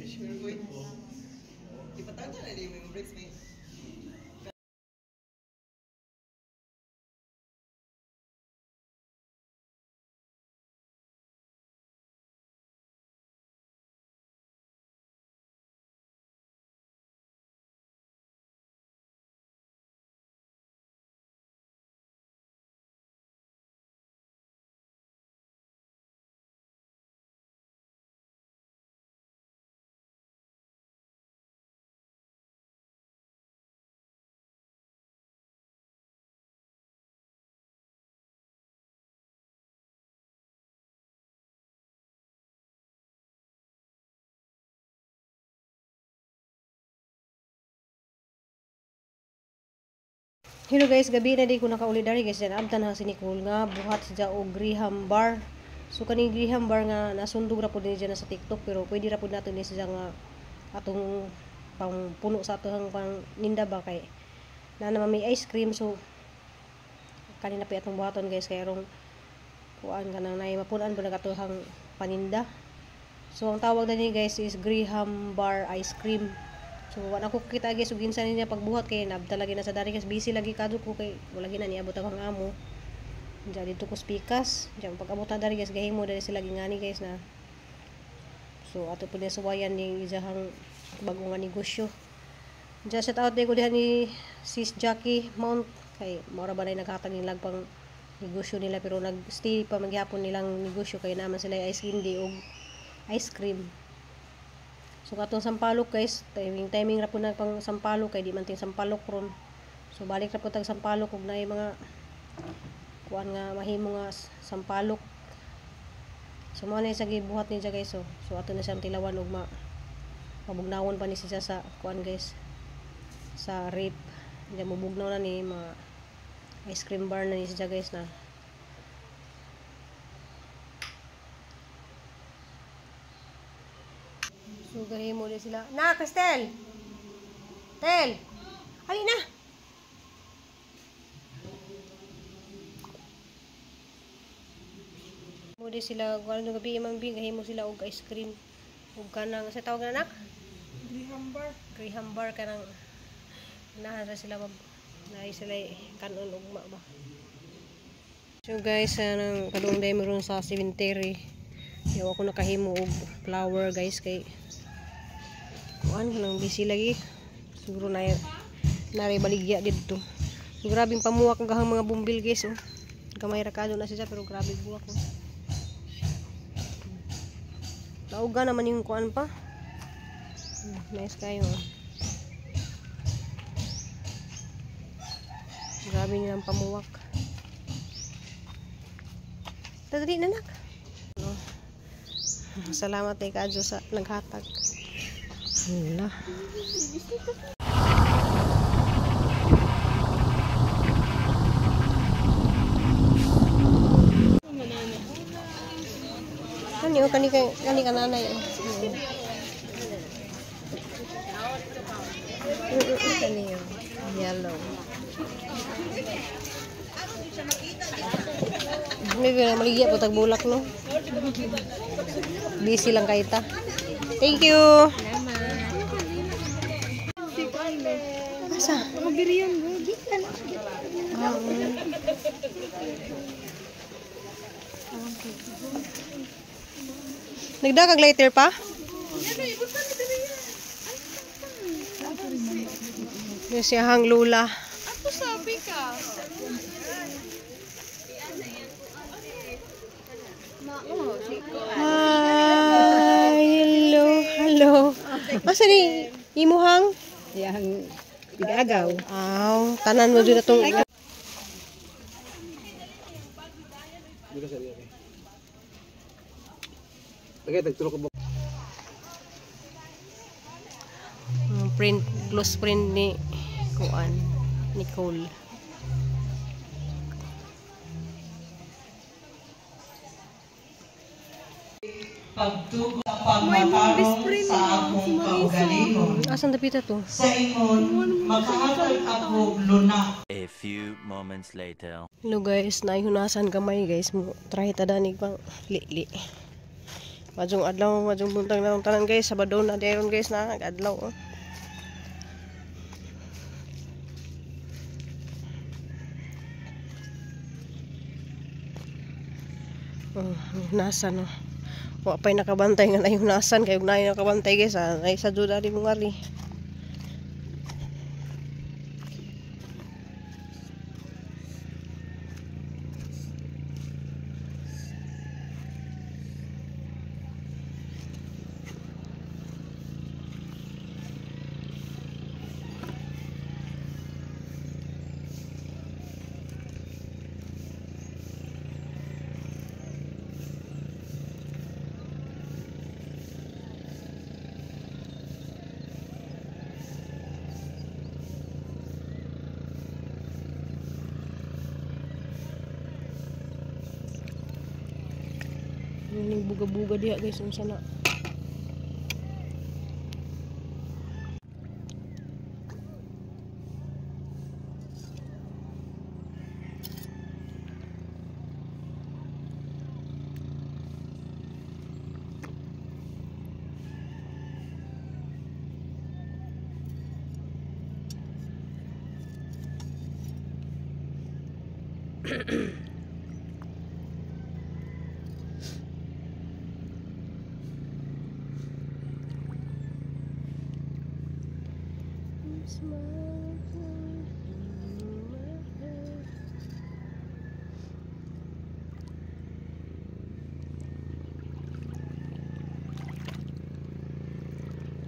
Sure ko ito. Ipatanda na din yung breaks may. Hello guys, gabi na di ko nakauli dari guys. Yan abtan ha si Nicole nga buhat siya og Graham bar. So kaning Graham bar nga nasundog ra pud ni siya na sa TikTok, pero pwede ra pud nato ni siya nga atong pang puno sa atong pang ninda ba kay na naman may ice cream. So kanina pa atong buhaton guys kay rong kuan kanang nay mapunan ba nagatuhang paninda. So ang tawag dani guys is Graham bar ice cream. So wala ko kita guys ug kinsa niya pagbuhat kay nabta lagi na sa dari guys, busy lagi kadto ko kay wala gina niabot akong amo. Diyan dito ko spikas. Diyan pag abot na dari guys gahimo dali sila gingani guys na. So ato pud ni suwayan ning isahang bago nga negosyo. Diyan shout out ko diha ni Sis Jackie Mount kay mao ra ba nay naghatag ning lagpang negosyo nila, pero nag-stay pa magyapon nilang negosyo kay naman sila ice candy og ice cream. So katong sampalok guys, timing timing ra pud na pang sampalok kay di man ting sampalok ron. So balik ra pud tag sampalok ug naay mga kuan nga mahimo nga sampalok. So mo na sa gibuhat niya guys. So ato na siyang tilawan ug mabugnawon pa ni siya sa kuan guys, sa rip. Diyan mabugnaw na ni mga ice cream bar na ni siya guys na. So gahimo ni sila. Na Cristel. Tel. Ali na. Mo di sila kuan no gabi man bi gahimo sila og ice cream ug kanang sa tawag na nak? Graham bar. Graham bar kanang nahan ra sila mag naay sila kanon ugma ba. So guys, anang kadung day meron sa cemetery. Yaw ako nakahimo og flower guys kay kuan kanang busy lagi. Siguro na nari baligya didto. So, grabing pamuwak ang gahang mga bumbil guys oh. Gamay ra kadto na siya pero grabe buwak oh. Nauga naman yung kuan pa. Nice kayo oh. Grabe nilang pamuwak. Tadali na nak. No. Salamat kay Kadyo sa naghatag. Hala. Kani oh, kani kay kani kananay oh. Kani oh, yellow. Maybe na maligya po tag bulak no. Busy lang kay ta. Thank you. Asa? Nagdakag later pa? Yung siyahang lula. Ako sabi ka. Hi, hello, hello. Asa ni imuhang? Yang igagaw. Aw, tanan mo dyan atong. Print, close print ni kuan Nicole. Pagtugo sa pagmatarong sa akong kaugalingon. Asan dapita to? Sa ingon, makahatag ako luna. A few moments later. Hello guys, naihunasan kamay guys mo. Try ta danig pang li-li. Majong adlaw, majong buntag na akong tanan guys. Sabado na dayon guys na adlaw. Oh. Oh, nasa no. Wa pay nakabantay nga na yung nasan kay ug naay nakabantay guys ah. Ay sa juda di mong ari. Ning buga-buga diha guys unsa na.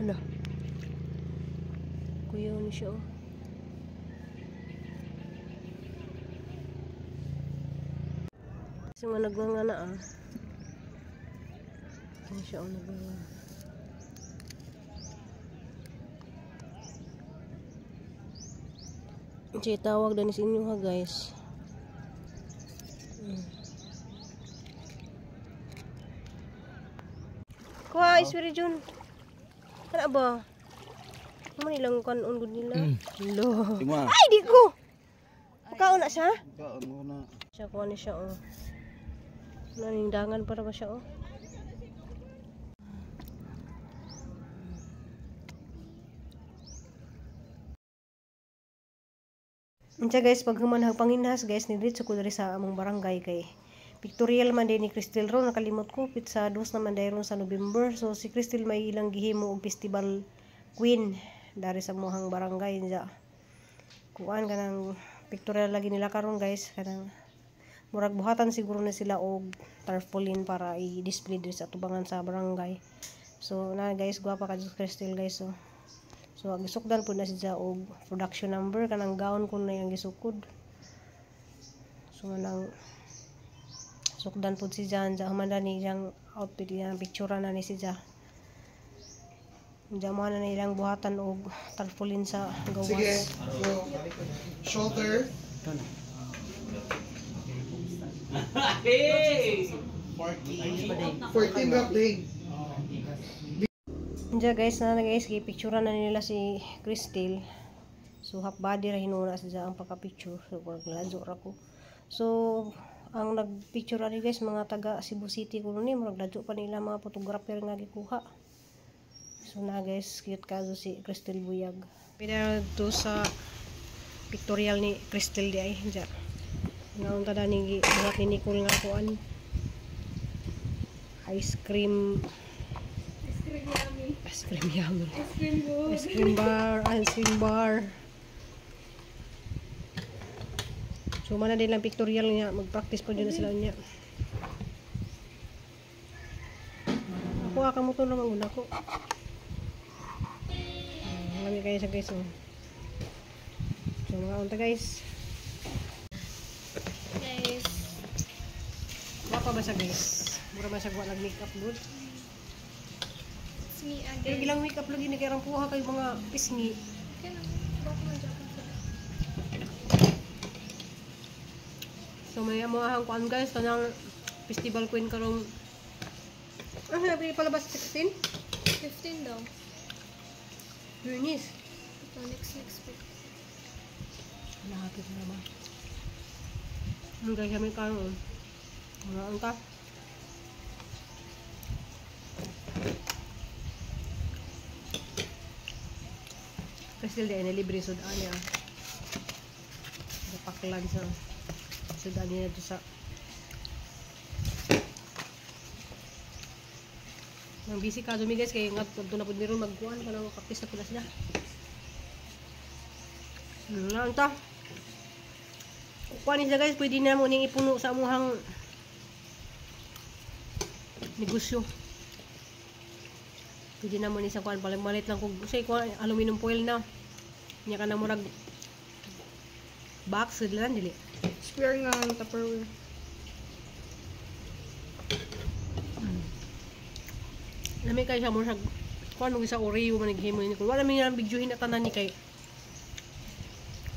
Hala. Kuya ni siya oh. Kasi mga nagwanga na ah. Kini siya oh nagwanga. Siya tawag din sa inyo ha guys. Kuha iswiri Jun. Ano ba? Ano nilang kanon gud nila? Lo. Ay di ko. Kaon na siya? Kaon mo na. Siya kuha ni siya oh. Nanindangan para ba siya oh. Unsa guys, pag human panginhas guys, nidiretso ko diri sa among barangay kay pictorial man din ni Cristel ron, nakalimot ko pitsa 2 naman dayron sa November. So si Cristel may ilang gihimo og festival queen dari sa muhang barangay niya. Kuan kanang pictorial lagi nila karon guys, kanang murag buhatan siguro na sila og tarpaulin para i-display diri sa tubangan sa barangay. So na guys, gwapa ka Cristel guys so. So gisukdan pud na siya og production number kanang gown kun na yang gisukod. So nang sukdan pud si Jan, ja human ni iyang outfit iyang picture na ni si Ja. Ja mo na ilang buhatan og tarpaulin sa gawas. Sige. So, shoulder. Hey! 14 rap day. Diya guys, na guys, gipicturean na nila si Cristel. So half body ra hinuna siya ang pagka-picture. So ladyo ra ko. So ang nagpicture ani guys mga taga Cebu City kuno ni, murag ladyo pa nila mga photographer nga gikuha. So na guys, cute kayo si Cristel Buyag. Pina to sa pictorial ni Cristel di ay diya. Naunta da ni buhat ni Nicole nga kuan. Ice cream. Ice cream yummy. Ice cream good. Ice cream bar, ice cream bar. So mana din lang pictorial niya, mag-practice pa dyan na sila niya. Ako aka mo to naman una ko. Lami kayo sa guys oh. So mga unta guys. Guys. Wapa ba siya guys? Mura man siya wa nag makeup good. It's me again. Pero gilang makeup lagi ni kay puha kay mga pisngi. So may mo ang kuan guys kanang festival queen karong ano na palabas 16? 15 daw. Lunes. Ito next week. Nahapit na ba? Ang guys kami karon. Wala ang ka. Crystal di ay libre sudan niya. Napaklan sa sudan niya dito sa nang busy ka dumi guys kay ngadto na pud ni ron magkuan kanang kapis na pud na sila. Naunta. Kuan siya guys, pwede na mo ning ipuno sa amuhang negosyo. Pwede na mo ni sa kuan palit lang kung say kuan aluminum foil na. Nya ka na murag box lang dili. Square nga ang Tupperware. Lami kay siya mo siya kuan mo sa Oreo man naghimo ni ko. Wala mi nang videohin na tanan ni kay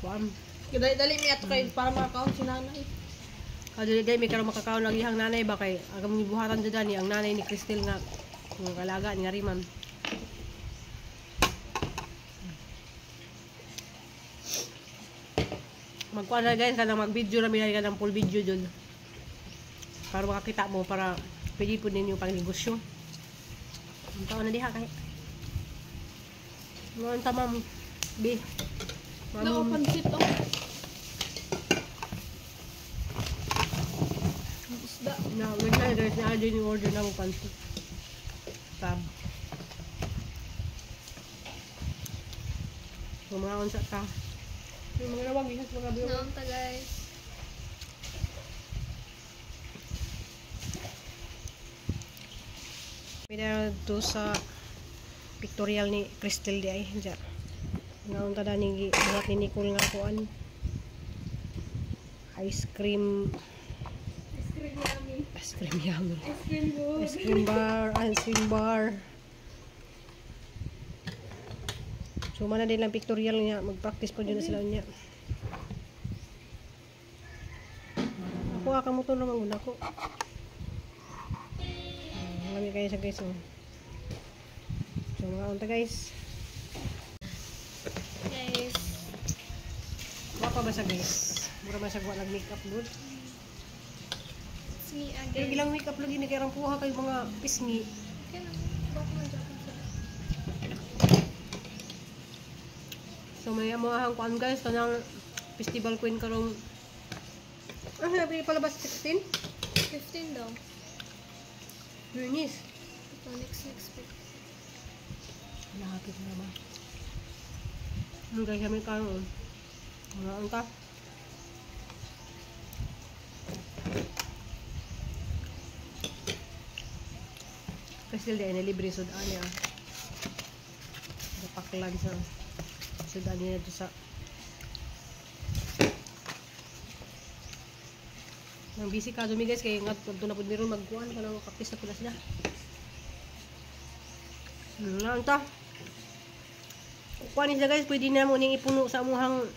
kuan. Dali mi ato kay para makakaon si nanay. Kadali may karon makakaon lagi ang nanay ba kay agam gibuhatan jud ani ang nanay ni Crystal nga nga kalaga ni Riman. Magkuan na guys kanang mag-video ra mi kanang full video jud. Para makakita mo para pwede po ninyo pang negosyo. Ang taon na diha kay. Mga ma'am. B. No, pansit oh. Isda. Na, wait na guys, na din yung order na mo pansit. Tab. So, mga unsa ta. Yung mga nawag, ihas mga biyo. Naunta guys. May to sa pictorial ni Crystal di ay. Diyan. Naunta da ni buhat ni Nicole nga kuan. Ice cream. Ice cream yummy. Ice cream yummy. Ice cream good. Ice cream bar, ice cream bar. So mana din lang pictorial niya, mag-practice pa dyan na sila niya. Ako aka mo to naman una ko. Lami kayo sa guys oh. So mga unta guys. Guys. Wa pa ba sa guys? Mura ba sa wa nag makeup good? It's me Pero again. gilang makeup lagi ni kay rang puha kay mga pisngi. Okay lang. Baka man sila. So may mga hang kuan guys kanang festival queen karong ah, sabi palabas 16? 15 daw. Lunes. Ito, next week. Lahapit na ba? Ano guys, kami karon. Mga angka. Kasi di ay libre sudan niya. Napaklan sa sudan niya dito sa nang busy ka dumi guys kay ngadto na pud ni ron magkuan kanang kapis na pud na sila. Naunta. Kuan siya guys, pwede na mo ning ipuno sa amuhang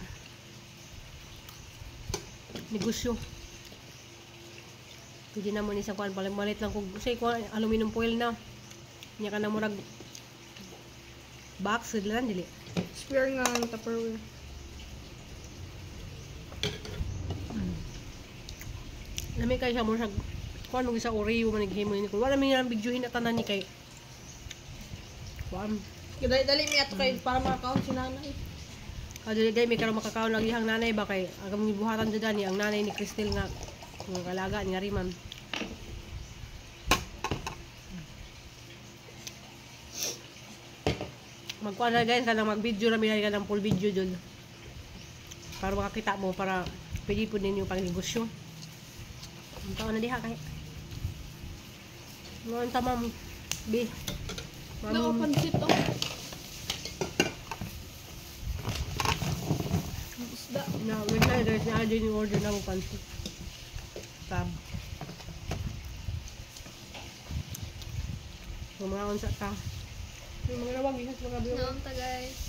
negosyo. Pwede na mo ni sa kuan palit lang kung say kuan aluminum foil na. Nya ka na murag box lang dili. Square nga ang Tupperware. Lami kay siya mo siya kuan mo sa Oreo man naghimo ni Nicole. Wala mi nang videohin na tanan ni kay kuan. Dali mi ato kay para makakaon si nanay. Kadali may karon makakaon lagi ang nanay ba kay agam gibuhatan jud ani ang nanay ni Crystal nga nga kalaga ni Riman. Magkuan na guys kanang mag-video ra mi kanang full video jud. Para makakita mo para pwede po ninyo pang negosyo. Ang taon na diha kay. Mga unta ma'am. B. No, Ma'am. pansit oh. Isda. Na, wait na guys, na din yung order na mo pansit. Tab. So, mga unsa ta. Yung mga nawag, ihas mga biyo. Naunta guys.